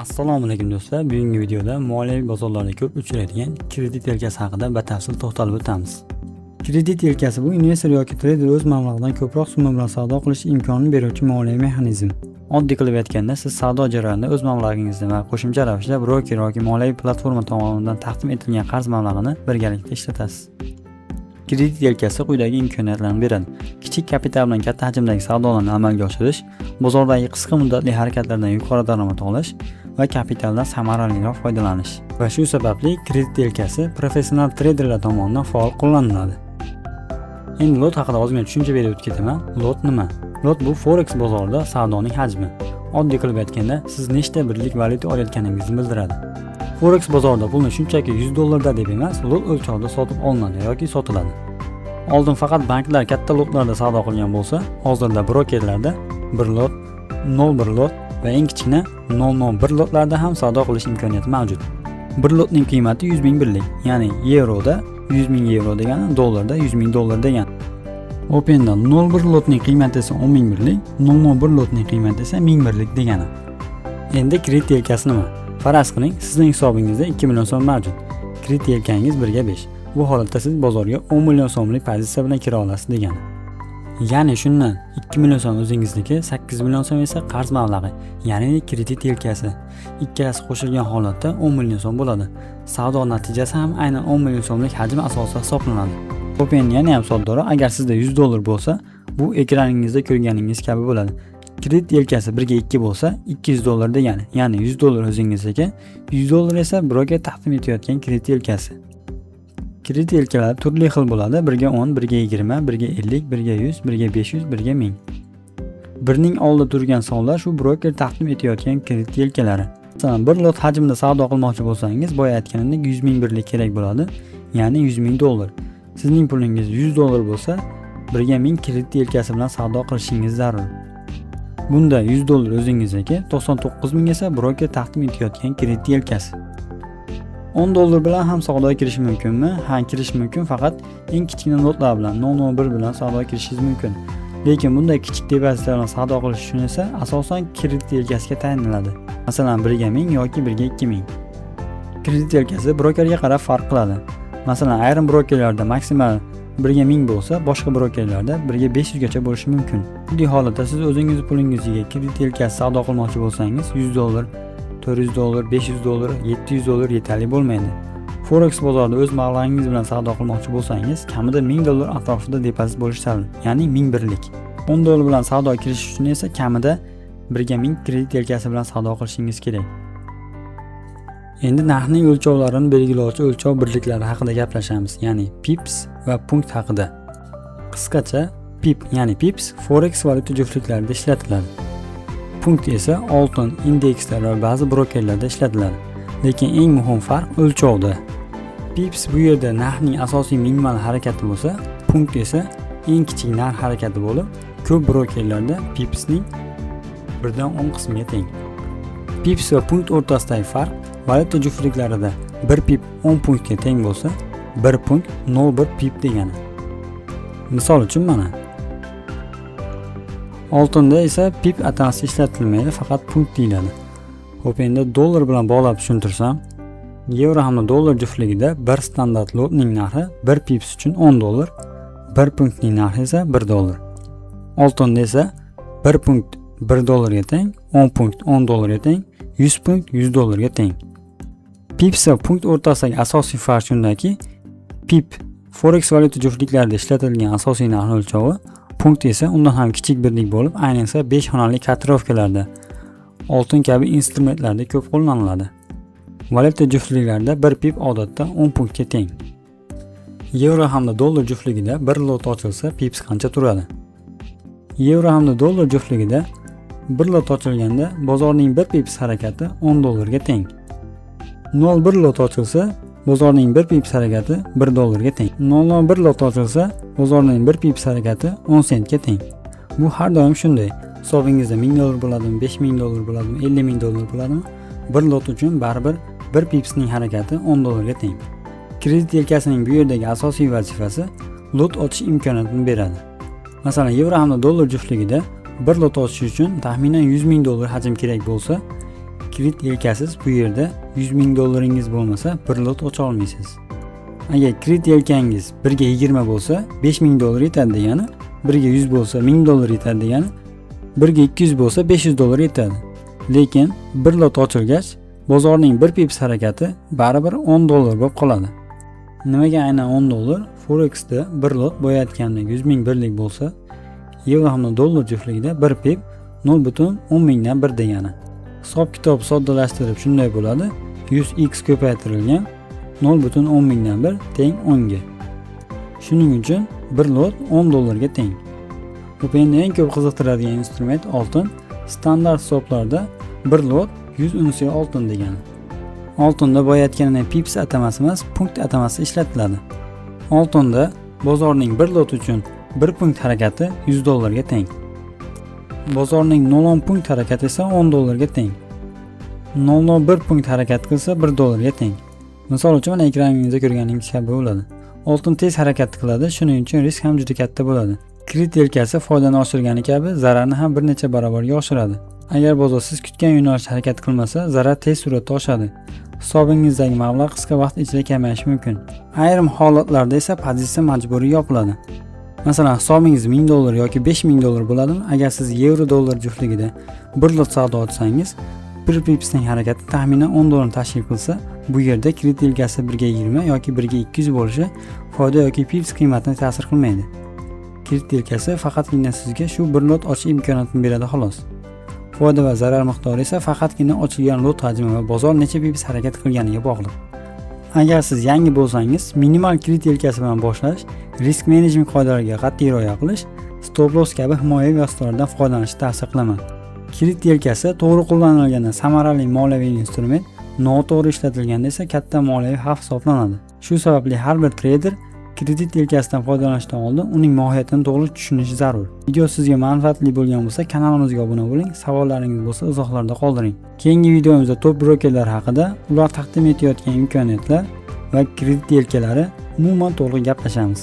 Assalomu alaykum, do'stlar. Bugungi videoda moliyaviy bozorlarda ko'p uchraydigan kredit yelkasi haqida batafsil to'xtalib o'tamiz. Kredit yelkasi bu investor yoki treyder o'z mablag'idan ko'proq summa bilan savdo qilish imkonini beruvchi moliyaviy mexanizm. Oddiy qilib aytganda, siz savdo jarayonida o'z mablag'ingizni va qo'shimcha ravishda broker yoki moliyaviy platforma tomonidan taqdim etilgan qarz mablag'ini birgalikda ishlatasiz. Kredit yelkasi quyidagi imkoniyatlarni beradi: kichik kapital bilan katta hajmdagi savdolarni amalga oshirish, bozordagi qisqa muddatli harakatlardan yuqori daromad olish va kapitaldan samaraliroq foydalanish. Va shu sababli kredit yelkasi professional treyderlar tomonidan faol qo'llaniladi. Endi lot haqida ozgina tushuncha berib o'tib ketaman. Lot nima? Lot bu forex bozorida savdoning hajmi. Oddiy qilib aytganda, siz nechta birlik valyuta olayotganingizni bildiradi. Forex bozorida pulni shunchaki 100 dollarda deb emas, lot o'lchovida sotib olinadi yoki sotiladi. Oldin faqat banklar katta lotlarda savdo qilgan bo'lsa, hozirda brokerlarda 1 lot, 0,1 lot va eng kichkina 0,01 lotlarda ham savdo qilish imkoniyati mavjud. Bir lotning qiymati 100 ming birlik, ya'ni yevroda 100 ming yevro degani, dollarda 100 ming dollar degani. Xo'p, endi 0,1 lotning qiymati esa 10 ming birlik, 0,01 lotning qiymati esa 1000 birlik degani. Endi kredit yelkasi nima? Faraz qiling, sizning hisobingizda 2 million so'm mavjud. Kredit yelkangiz 1 ga 5. Bu holatda siz bozorga 10 million so'mlik pozitsiya bilan kira olasiz degani. Ya'ni shundan 2 million so'm o'zingizniki, 8 million so'm esa qarz mablag'i, ya'ni kredit yelkasi. Ikkalasi qo'shilgan holatda 10 million so'm bo'ladi. Savdo natijasi ham aynan 10 million so'mlik hajm asosida hisoblanadi. Xo'p, endi yana ham soddaroq, agar sizda 100 dollar bo'lsa, bu ekraningizda ko'rganingiz kabi bo'ladi. Kredit yelkasi 1 ga 2 bo'lsa, 200 dollar degani. Ya'ni 100 dollar o'zingizniki, 100 dollar esa broker taqdim etayotgan kredit yelkasi. Kredit yelkalari turli xil bo'ladi: 1 ga 10, 1 ga 20, 1 ga 50, 1 ga 100, 1 ga 500, 1 ga 1000. Birning oldida turgan sonlar shu broker taqdim etayotgan kredit yelkalari. Masalan, bir lot hajmda savdo qilmoqchi bo'lsangiz, boya aytganimdek, 100 ming birlik kerak bo'ladi, ya'ni 100 ming dollar. Sizning pulingiz 100 dollar bo'lsa, birga 1000 kredit yelkasi bilan savdo qilishingiz zarur. Bunda 100 dollar o'zingizniki, 99 ming esa broker taqdim etayotgan kredit yelkasi. 10 dollar bilan ham savdoga kirish mumkinmi? Ha, kirish mumkin, faqat eng kichkina lotlar bilan, 0,01 bilan savdoga kirishingiz mumkin. Lekin bunday kichik depozitlar bilan savdo qilish uchun esa asosan kredit yelkasiga tayaniladi. Masalan, birga 1000 yoki birga 2000. Kredit yelkasi brokerga qarab farq qiladi. Masalan, ayrim brokerlarda maksimal birga 1000 bo'lsa, boshqa brokerlarda birga 500 gacha bo'lishi mumkin. Oddiy holatda siz o'zingiz pulingizga kredit yelkasi savdo qilmoqchi bo'lsangiz, 100 dollar, 400 dollar, 500 dollar, 700 dollar yetarli bo'lmaydi. Forex bozorida o'z mablag'ingiz bilan savdo qilmoqchi bo'lsangiz, kamida 1000 dollar atrofida depozit bo'lishi zarur, ya'ni 1000 birlik. 10 dollar bilan savdo kirishish uchun esa kamida birga 1000 kredit yelkasi bilan savdo qilishingiz kerak. Endi narxning o'lchovlarini belgilovchi o'lchov birliklari haqida gaplashamiz, ya'ni pips va punkt haqida. Qisqacha, pip, ya'ni pips forex valyuta juftliklarida ishlatiladi. Punkt esa oltin, indekslar va ba'zi brokerlarda ishlatiladi. Lekin eng muhim farq o'lchovda. Pips bu yerda narxning asosiy minimal harakati bo'lsa, punkt esa eng kichik narx harakati bo'lib, ko'p brokerlarda pipsning 1 dan 10 qismiga teng. Pips va punkt o'rtasidagi farq: valyuta juftliklarida 1 pip 10 punktga teng bo'lsa, 1 punkt 0,1 pip degani. Misol uchun, mana, oltinda esa pip atamasi ishlatilmaydi, faqat punkt deyiladi. Xo'p, endi dollar bilan bog'lab tushuntirsam, yevro hamda dollar juftligida bir standart lotning narxi 1 pips uchun 10 dollar, 1 punktning narxi esa 1 dollar. Oltinda esa 1 punkt 1 dollarga teng, 10 punkt 10 dollarga teng, 100 punkt 100 dollarga teng. Pips va punkt o'rtasidagi asosiy farq shundaki, pip forex valyuta juftliklarida ishlatilgan asosiy narx o'lchovi, punkt esa undan ham kichik birlik bo'lib, ayniqsa 5 xonali kotirovkalarda, oltin kabi instrumentlarda ko'p qo'llaniladi. Valyuta juftliklarida 1 pip odatda 10 punktga teng. Yevro hamda dollar juftligida bir lot ochilsa, pips qancha turadi? Yevro hamda dollar juftligida bir lot ochilganda bozorning 1 pips harakati 10 dollarga teng. 0,1 lot ochilsa, bozorning 1 pips harakati 1 dollarga teng. 0,01 lot ochilsa, bozorning 1 pips harakati 10 sentga teng. Bu har doim shunday. Hisobingizda 1000 dollar bo'ladimi, 5000 dollar bo'ladimi, 50 ming dollar bo'ladimi, bir lot uchun baribir 1 pipsning harakati 10 dollarga teng. Kredit yelkasining bu yerdagi asosiy vazifasi lot ochish imkoniyatini beradi. Masalan, yevro hamda dollar juftligida bir lot ochish uchun taxminan 100 ming dollar hajm kerak bo'lsa, Kredit yelkasiz bu yerda 100 ming dollaringiz bo'lmasa bir lot ocha olmaysiz. Agar kredit yelkangiz 1 ga 20 bo'lsa 5 ming dollar yetadi degani, 1 ga 100 bo'lsa 1000 dollar yetadi degani, 1 ga 200 bo'lsa 500 dollar yetadi. Lekin bir lot ochilgach, bozorning bir pips harakati baribir 10 dollar bo'lib qoladi. Nimaga aynan 10 dollar? Forexda bir lot boya aytgandek 100 ming birlik bo'lsa, yevro hamda dollar juftligida bir pip 0,10 mingdan bir degani. Hisob kitob soddalashtirib shunday bo'ladi: 100x ko'paytirilgan 0,10 mingdan bir teng 10 ga. Shuning uchun bir lot 10 dollarga teng. Xo'p, endi eng ko'p qiziqtiradigan instrument oltin. Standart hisoblarda bir lot 100 unsiya oltin degani. Oltinda boya aytganimdek pips atamasi emas, punkt atamasi ishlatiladi. Oltinda bozorning bir lot uchun 1 punkt harakati 100 dollarga teng. Bozorning 0.10 punkt harakati esa 10 dollarga teng. 0.01 punkt harakat qilsa 1 dollarga teng. Misol uchun, mana ekraningizda ko'rganingiz kabi bo'ladi. Oltin tez harakat qiladi, shuning uchun risk ham juda katta bo'ladi. Kredit yelkasi foydani oshirgani kabi zararni ham bir necha barobarga oshiradi. Agar bozor siz kutgan yo'nalishda harakat qilmasa, zarar tez sur'atda oshadi. Hisobingizdagi mablag' qisqa vaqt ichida kamayishi mumkin. Ayrim holatlarda esa pozitsiya majburiy yopiladi. Masalan, hisobingiz 1000 dollar yoki 5000 dollar bo'ladimi? Agar siz yevro dollar juftligida bir lot savdo ochsangiz, bir pipsning harakati taxminan 10 dollarni tashkil qilsa, bu yerda kredit yelkasi 1 ga 20 yoki 1 ga 200 bo'lishi foyda yoki pips qiymatini ta'sir qilmaydi. Kredit yelkasi faqatgina sizga shu bir lot ochish imkoniyatini beradi, xolos. Foyda va zarar miqdori esa faqatgina ochilgan lot hajmi va bozor necha pips harakat qilganiga bog'liq. Agar siz yangi bo'lsangiz, minimal kredit yelkasi bilan boshlash, risk menejment qoidalariga qat'iy rioya qilish, stop loss kabi himoyaviy vositalardan foydalanishni tavsiya qilaman. Kredit yelkasi to'g'ri qo'llanilganda samarali moliyaviy instrument, noto'g'ri ishlatilganda esa katta moliyaviy xavf hisoblanadi. Shu sababli har bir treyder kredit yelkasidan foydalanishdan oldin uning mohiyatini to'g'ri tushunishi zarur. Video sizga manfaatli bo'lgan bo'lsa, kanalimizga obuna bo'ling, savollaringiz bo'lsa izohlarda qoldiring. Keyingi videomizda top brokerlar haqida, ular taqdim etayotgan imkoniyatlar va kredit yelkalari umuman to'liq gaplashamiz.